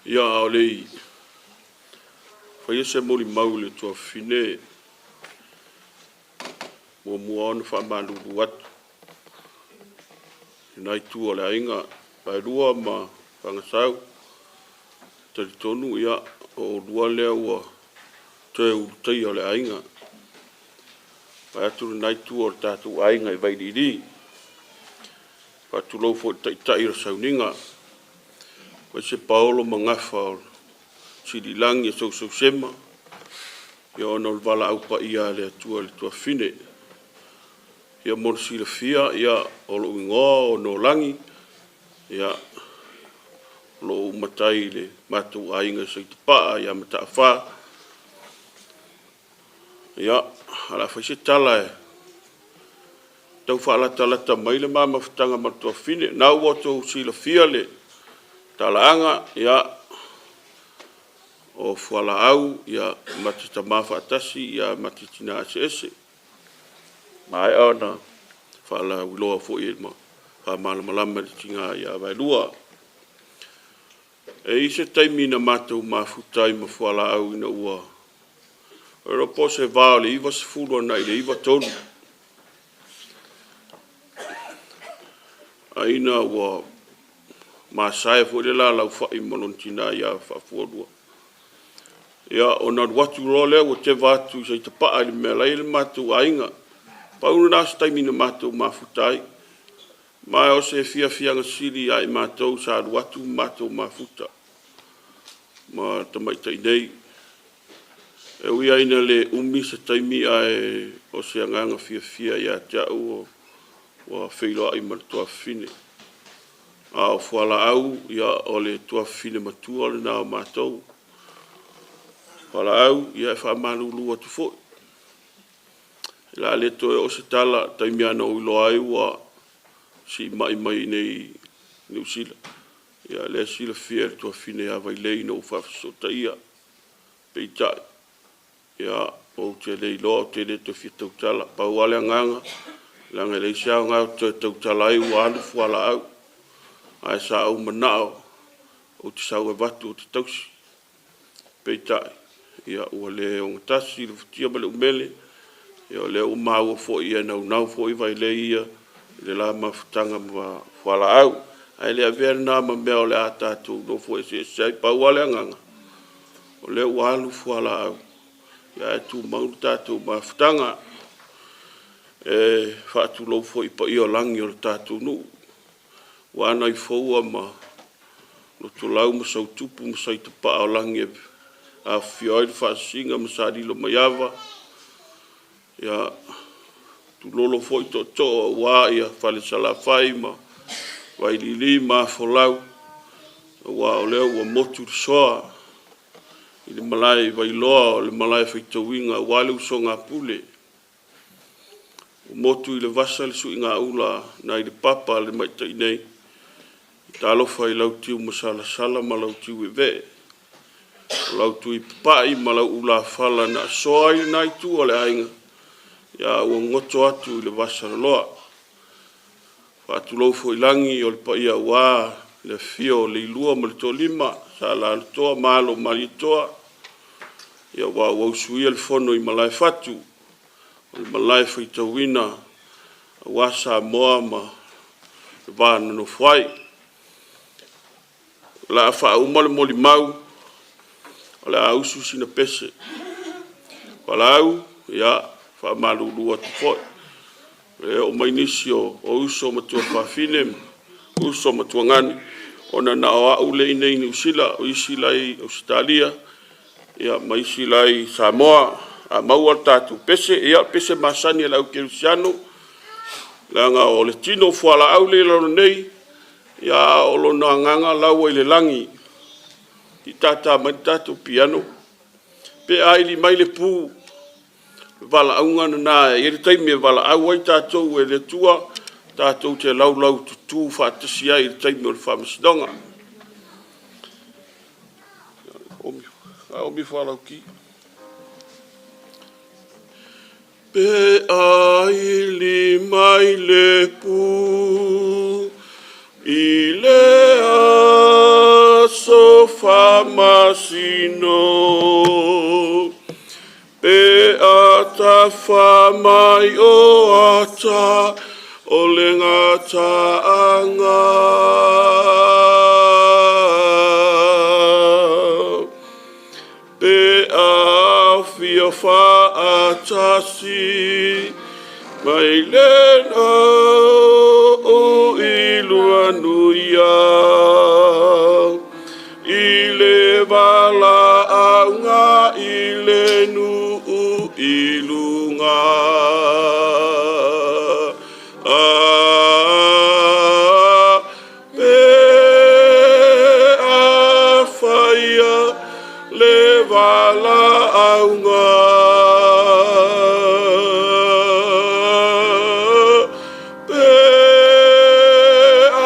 Ia, a o le i faia se molimau i le tuafafine, muamua ona faamalulu atu i lena itu o le aiga, Vaelua ma Fagasau, talitonu ia o oulua lea ua toe ulutaia o le aiga, vaeatu lena itu o le tatou aiga i Vailiili. Faatulou foi i le Taitai o le Sauniga, aemaise paolo ma gafa o Siliilagi e sousousema, ia ona o le valaau paia a le Atua i le tuafafine. Ia mo le silafia, ia o lou igoa o Nolagi, ia o lo o ou matai i le matou aiga i Saitapaa ia Mataafa. Ia, o le a fai se tala e tau faalatalata mai le ma mafutaga ma le tuafafine. O lena ua outou silafia le talaaga, ia, o fualaau ia ma te tama faatasi ma te tina eseese. Maea ona faalauiloa foi ma faamalamalama e le tina ia Vaelua. E i ai se taimi na matou mafuta ai ma fualaau ina ua le iloa po o se va o le 90 agai le 93, a ina ua masae foi le la laufai ma lona tina ia Faafualua. Ia, ona alu atu loa lea ua teva atu i Saitapaa i le mea la e i ai le matou aiga. Pau lena o se taimi na matou mafuta ai, ma o se fiafiaga sili ia i matou sa alu atu ma matou mafuta ma le tamaitai nei. E ui lava ina le umi se taimi, ae o se agaga fiafia ia te au ua feiloai ma le tuafafine. A o fualaau, ia o le tuafafine matua lena o matou. Fualaau, ia e faamalulu atu foi, o le a le toe oo se tala, o le taimi lava na ou iloa ai ua siimai mai i inei i Niu Sila. Ia o lea e silafia e le tuafafine ia Vailei na ou faafesootaia. Peitai, ia, ou te le iloa, ou te le toe fia tautala. Pau lava le agaga, leaga e leai se aoga ou te toe tautala ai ua alu fualaau, ae sa ou manao ou te sau e avatu ou te tausi. Peitai, ia ua le ogatasi le futia ma le umele, ia o lea ua maua foi e naunau foi Vailei ia i le la mafutaga ma fualaau. Ae le avea lena ma mea o le a tatou nonofo eseese ai. Pau lava le agaga, o lea ua alu fualaau, ae tumau le tatou mafutaga. E faatulou foi i paia o lagi o le tatou nuu, aua Naifoua ma Totolau ma Sautupu ma Saitapaa o lagi e afifio ai le Faasisina ma Salilomaiava. Ia, tulolo foi tootoo aua Falesalafai ma Vailiili ma Afolau, aua o lea ua motu le soa i le malae i Vailoa o le malae faitauina aua le usoga a Pule. Ua motu i le vasa le suigaula nai le papa le tamaitai nei. Talofa i lau tiumasalasala ma lau tiuevee, o lau tuipapai ma lau ulafala na asoa ai lena itu o le aiga, a ua goto atu i le vasaloloa. Faatulou foi lagi o le paia aua le afio o Leilua ma le Toalima, Sa Alaalatoa ma Alo o Malietoa, aua ua usuia le fono i Malaefatu, o le malae faitauina aua Samoa ma le va nonofo ai. O le a faauma le molimau, o le a usu sina pese. Valaau, ia, faamalulu atu foi, e oo mai nisi o uso ma tuafafine ma uso ma tuagane, ona na o au lea e i inei i Niu Sila, o isi la e i Ausetalia ma isi la e i Samoa. A maua le tatou pese, ia o le pese masani a le au kerisiano, leaga o le tino o fualaau lea e i lalo nei, a o lona agaga o la ua i le lagi. Se i tata mai le tatou piano. Pe a ili mai le pu, o le valaauga lena, e i ai le taimi e valaau ai tatou e le Atua tatou te laulaututu faatasi ai i le taimi o le faamasinoga. Faaoomi fualaau ki. Pe a ili mai le pu i le aso faamasinoga. faamasino. Pe a tafa mai o ata o le gataaga. Pe afio faatasi mai le nuu i Luanuia i le valaauga i le nuu i luga. Pe afaia le valaauga, pe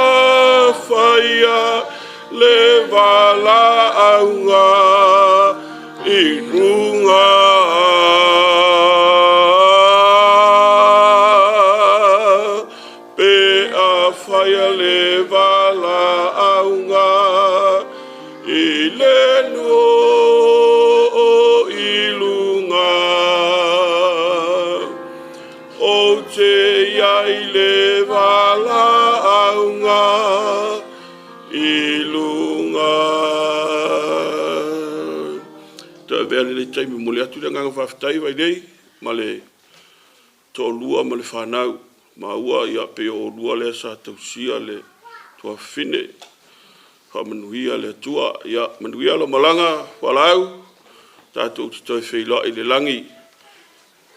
afaia le valaauga i luga. Pe afaia le valaauga i le nuu i luga, ou te i ai le valaauga i luga. Toe avea lenei taimi e momoli atu le agaga faafetai Vainei ma le toalua ma le fanau maua ia pei o oulua lea sa tausia le tuafafine. Faamanuia le Atua. Ia manuia lau malaga Fualaau, tatou te toe feiloai i le lagi.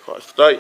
Faafetai.